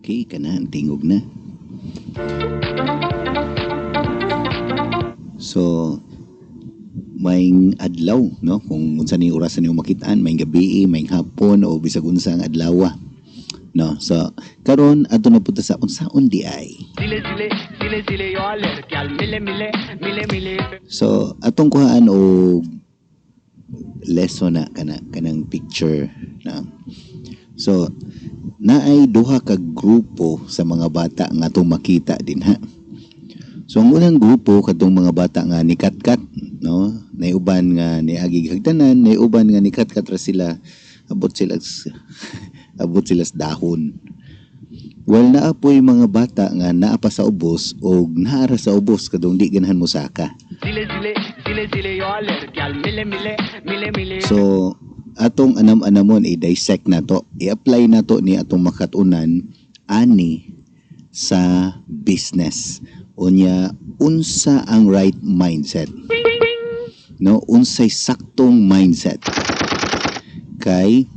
Okay, kana ang tingog na. So, maayong adlaw, no? Kung unsa ni orasan nimo makitaan, maayong gabi, maayong hapon o bisag unsa ang adlaw, no? So, karon adto na punta sa unsaon di ay. So, atong kuhaan og lesson na kana kanang picture na. So, naay duha ka grupo sa mga bata nga atong makita din ha. So, ang unang grupo kadtong mga bata nga nikatkat, no? Nay uban nga niagi hagdanan, nay uban nga nikatkat ra sila, abot sila sa dahon. Well, naa poy mga bata nga naa pa sa ubos og naa ra sa ubos kadtong di ganahan mosaka. So, atong anam-anamon i-dissect nato, i-apply nato ni atong makat-unan ani sa business. Unya, unsa ang right mindset? No, unsay saktong mindset? Kay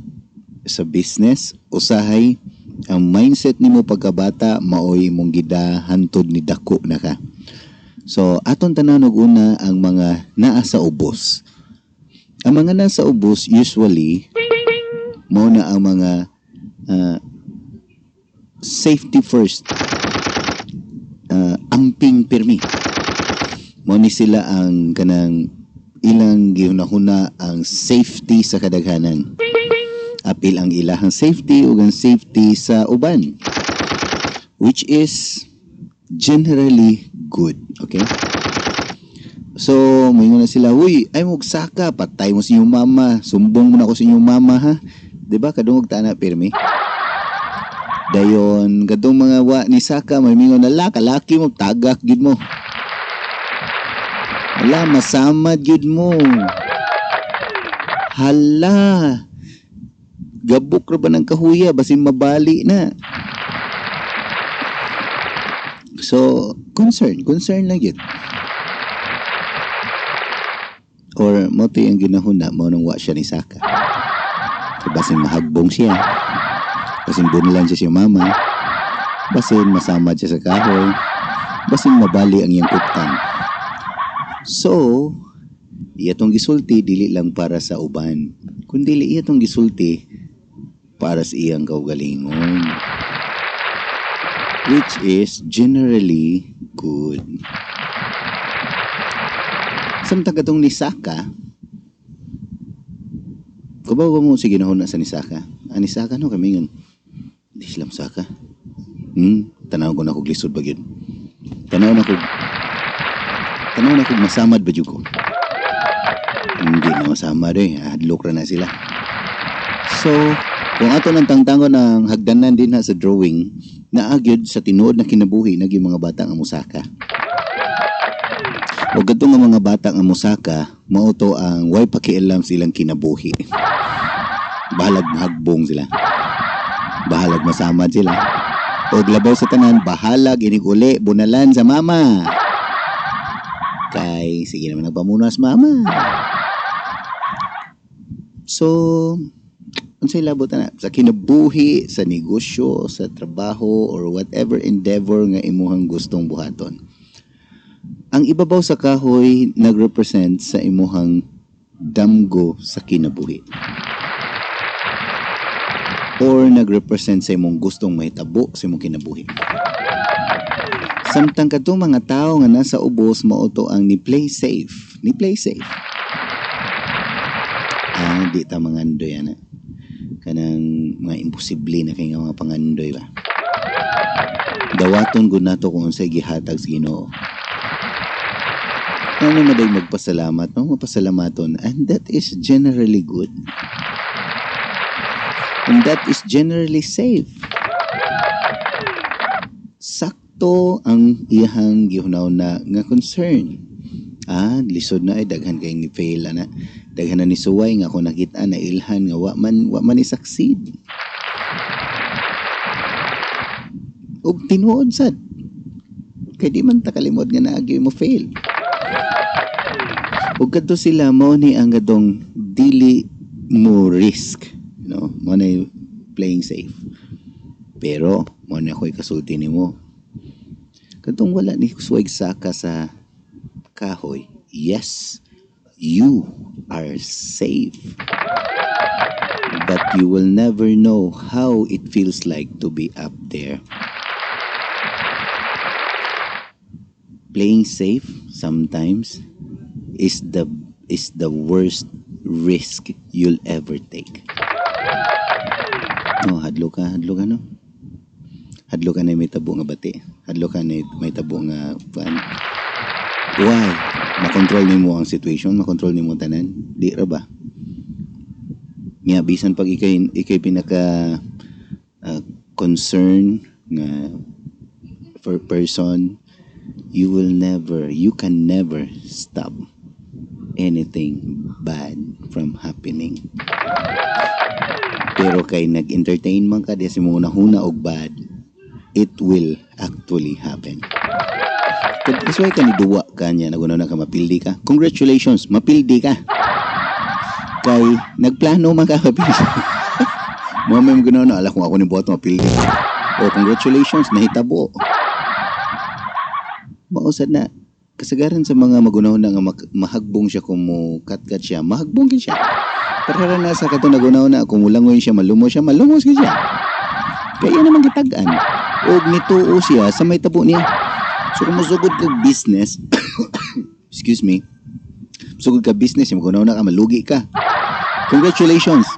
sa business, usahay ang mindset nimo pagkabata maoy imong gida hantod ni dako na ka. So, aton tanan og una ang mga naa sa ubos. Ang mga nasa ubos usually mao na ang mga safety first. Amping pirmi. Mao ni sila ang kanang ilang gihunahuna ang safety sa kadaghanan. Apil ang ilahang safety ug ang safety sa uban, which is generally good, okay? So, moingon na sila, "Uy, ay mo saka, patay mo sa inyong mama, sumbong mo na ako sa inyong mama ha." 'Di ba kadungog ta na pirmi? Dayon, kadtong mga wa ni saka, may mingon na, "Kalaki mo, tagak gyud mo. Hala, masamad gyud mo. Hala, gabok ra ba ng kahuya, basin mabali na." So, concern, concern lang gyud. Or mao to ang ginahuna, mao nang wa siya ni saka. Basin mahagbong siya. Basin bunlan siya siya mama. Basin masamad siya sa kahoy. Basin mabali ang iyang kuptan. So, iya tong gisulti dili lang para sa uban, kundi iya tong gisulti para sa iyang kaugalingon. Which is generally good. Samtang katong ni Saka, kubaw ba mo sige na sa Nisaka? Ah, Nisaka no kami ngon. Di sila Saka. Tanaw ko na kog lisod ba gyud. Tanaw na kog masamad ba jud ko. Hindi na masamad eh. Hadlok ra na sila. So, kung ato nang tangtangon ang hagdanan din ha sa drawing, naa gyud sa tinuod na kinabuhi na gyud mga bata nga mosaka. O kadto nga mga bata nga mosaka, mao to ang way pakialam sa ilang kinabuhi. Bahalag mahagbong sila. Bahalag masamad sila. Og labaw sa tanan, bahalag inig uli, bunalan sa mama. Kay sige naman nagpamunas mama. So, unsay labot na sa kinabuhi, sa negosyo, sa trabaho, or whatever endeavor nga imuhang gustong buhaton. Ang ibabaw sa kahoy nagrepresent sa imuhang damgo sa kinabuhi. Or nagrepresent sa imong gustong mahitabo sa imong kinabuhi. Samtang kadtong mga tao nga nasa ubos mao to ang ni play safe, ni play safe. Ah, di ta mangandoy ana. Kanang mga imposible na kay nga mga pangandoy ba. Dawaton gud nato kung unsay gihatag sa Ginoo. Ano maday magpasalamat, no? Mapasalamaton. And that is generally good. And that is generally safe. Sakto ang iyahang gihuna-huna nga concern. Ah, lisod na ay daghan kay ni fail ana. Daghan na ni suway nga ako nakita na ilhan nga wa man ni succeed. Ug tinuod sad. Kay di man ta kalimod nga naagi mo fail. Ug kadto sila mao ni ang kadtong dili mo risk, no? Mao na playing safe. Pero mao na ako'y kasulti nimo. Katong wala ni suway saka sa kahoy, yes, you are safe. But you will never know how it feels like to be up there. Playing safe sometimes is the worst risk you'll ever take. No, hadlo ka, no? Hadlo ka na may tabo nga bati. Hadlo ka na may tabo nga kuan. Why? Makontrol nimo ang situation, makontrol nimo tanan. Di ra ba? Nga bisan pag ikay pinaka concern nga for person, you can never stop anything bad from happening. Pero kay nag-entertain man ka, di sa imong hunahuna og bad, it will actually happen. That's why ka ni duwa ka niya, naguna na ka mapildi ka. Congratulations, mapildi ka. Kay nagplano man ka mapildi. Mo may guna na ala kung ako ni buhat mapildi. Oh, congratulations, nahitabo. Mausad na kasagaran sa mga magunahon na nga mahagbong siya kung mo kat-kat siya, mahagbong gid siya. Pero na sa katong nagunahon na kung mulangoy siya, malumos siya, malumos gid siya. Kaya naman gitag-an. Og nituo siya sa may tabo niya. So kung mosugod kag business, excuse me, sugod ka business, magunahon na ka, malugi ka. Congratulations!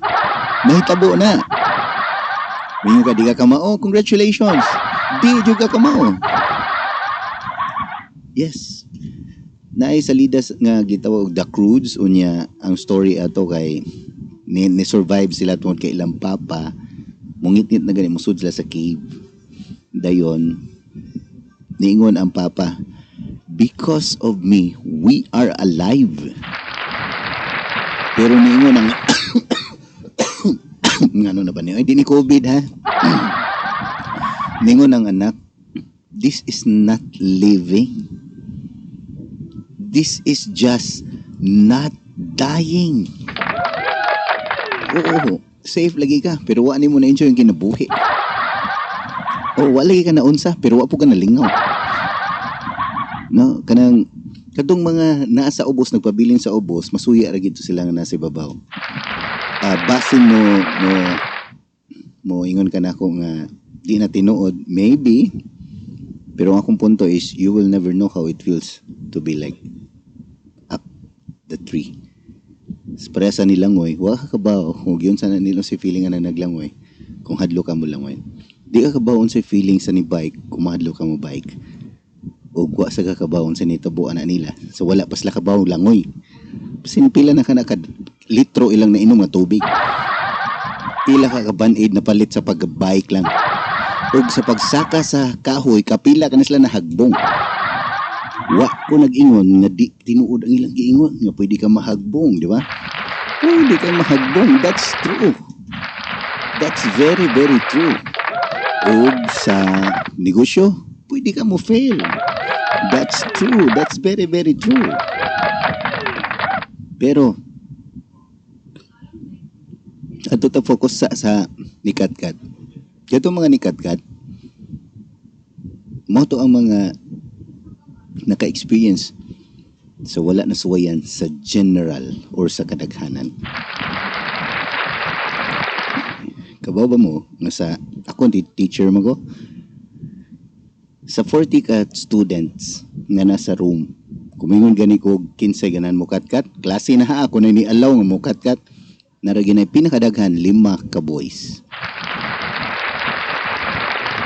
Nahitabo na. Mingon ka, di ka kamao, congratulations! Di jud ka kamao. Yes. Naay salida nga gitawag og The Croods. Unya ang story ato kay ni survive sila tungod kay ilang papa mungitngit na gani, musud sila sa cave. Dayon niingon ang papa, "Because of me, we are alive." Pero niingon ang ngano na ba niyo? Ay, di ni COVID ha. Ningon ang anak, "This is not living. This is just not dying." Oo, safe lagi ka, pero wa nimo na-enjoy ang kinabuhi. Oh, wa lagi ka naunsa, pero wa po ka nalingaw. No, kanang kadtong mga naa sa ubos, nagpabilin sa ubos, masuya ra gid to sila nga nasa ibabaw. Basin mo ingon ka nako nga di na tinuod, maybe, pero ang akong punto is you will never know how it feels to be like up the tree. Pareha sa nilangoy, wa ka kabaw kung yun sana nilo si feeling nga na naglangoy kung hadlo ka mo langoy. Di ka kabaw unsay feeling sa ni bike kung mahadlo ka mo bike. O wa sa ka kabaw unsa nitabo ana nila. So wala pa sila kabaw langoy. Basin pila na ka na litro ilang nainom nga tubig. Pila ka ka band-aid na palit sa pag-bike lang. Ug sa pagsaka sa kahoy, kapila ka na sila nahagbong. Wa ko nag-ingon nga di tinuod ang ilang giingon nga pwede ka mahagbong, di ba? Pwede ka mahagbong. That's true. That's very, very true. Ug sa negosyo, pwede ka mo fail. That's true. That's very, very true. Pero ato ta focus sa nikatkat. Kato mga nikatkat, mao to ang mga naka-experience sa wala na suwayan sa general or sa kadaghanan. Kabaw ba mo nga sa ako di teacher mo ko sa 40 ka students nga nasa room, kumingon gani ko kinsay ganan mo katkat, klase na ha, ako na ni allow nga mo katkat, nara ginay pinakadaghan 5 ka boys.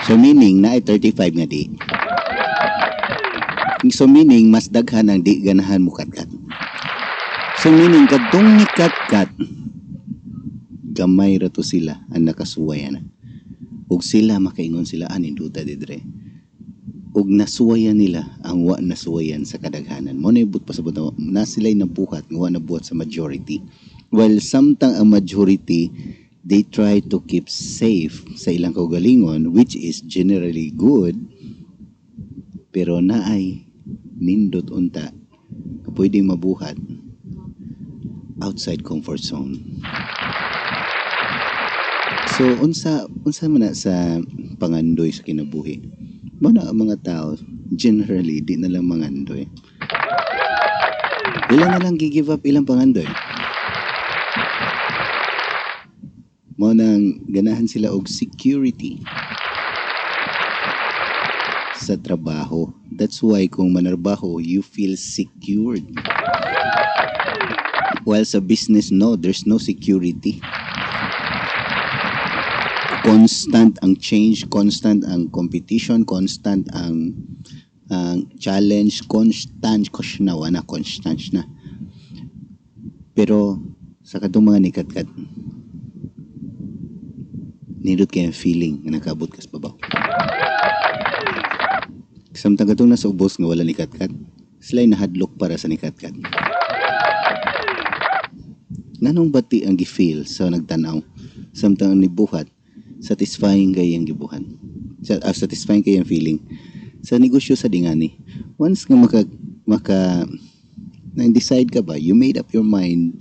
So meaning naay 35 nga di. So meaning mas daghan ang di ganahan mo katkat. So meaning kadtong ni katkat, gamay ra to sila ang nakasuway ana. Ug sila makaingon sila aninduta didre. Ug nasuwayan nila ang wa nasuwayan sa kadaghanan. Mo na ibut pa sa buta na sila'y nabuhat nga wa nabuhat sa majority. While samtang ang majority, they try to keep safe sa ilang kaugalingon, which is generally good, pero naay nindot unta nga pwedeng mabuhat outside comfort zone. So unsa man na sa pangandoy sa kinabuhi. Mao na ang mga tao, generally, di na lang mangandoy. Ila na lang gi-give up ilang pangandoy. Mao nang ganahan sila og security sa trabaho. That's why kung manarbaho, you feel secured. While sa business, no, there's no security. Constant ang change, constant ang competition, constant ang challenge, constant na wala, constant na. Pero sa katong mga nikatkat, nindot kay ang feeling nga nakaabot ka sa babaw. Samtang katong nasa ubos nga wala nikatkat, sila nahadlok para sa nikatkat. Nganong bati ang gi-feel sa nagtanaw, samtang ang nibuhat, satisfying kay ang gibuhat. Satisfying kay ang feeling. Sa negosyo sa dingani, once nga maka na-decide ka ba, you made up your mind,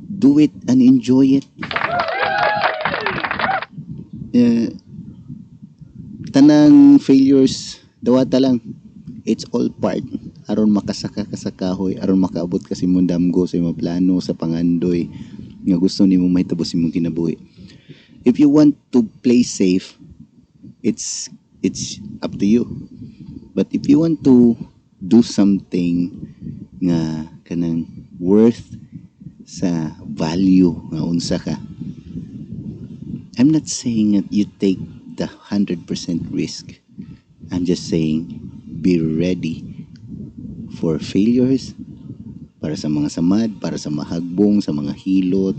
do it and enjoy it. Tanang failures, dawata lang. It's all part. Aron makasaka ka sa kahoy, aron makaabot ka sa imong damgo, sa imong plano, sa pangandoy, nga gusto nimo mahitabo sa imong kinabuhi. If you want to play safe, it's up to you. But if you want to do something nga kanang worth sa value nga unsa ka, I'm not saying that you take the 100% risk. I'm just saying be ready for failures, para sa mga samad, para sa mahagbong, sa mga hilot.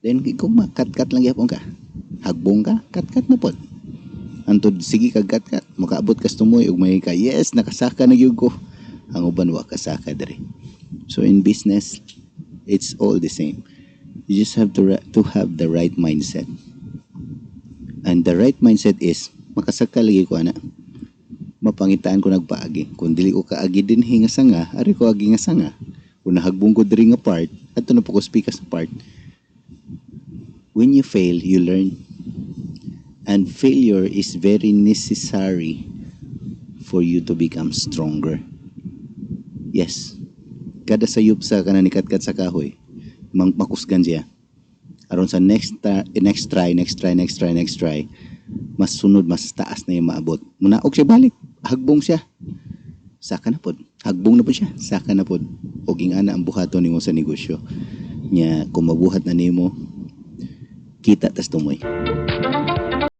Then ikaw makatkat lang gyapon ka. Hagbong ka, katkat na pod. Antod sige kag katkat, makaabot ka sa tumoy ug may ka, "Yes, nakasaka na gyud ko." Ang uban wa kasaka diri. So in business, it's all the same. You just have to have the right mindset. And the right mindset is, makasaka lagi ko ana. Mapangitaan ko nagpaagi. Kung dili ko kaagi dinhi nga sanga, ari ko agi nga sanga. Kung nahagbong ko diri nga part, adto na po ko speak sa part. When you fail, you learn. And failure is very necessary for you to become stronger. Yes. Kada sayop sa kanang nikatkat sa kahoy, makusgan siya. Aron sa next try, next try, next try, next try, mas sunod, mas taas na yung maabot. Munaog siya balik, hagbong siya. Saka na pod. Hagbong na pod siya, saka na pod. Og ingana ang buhaton nimo sa negosyo. Nya kung mabuhat na nimo, kita tas tumoy.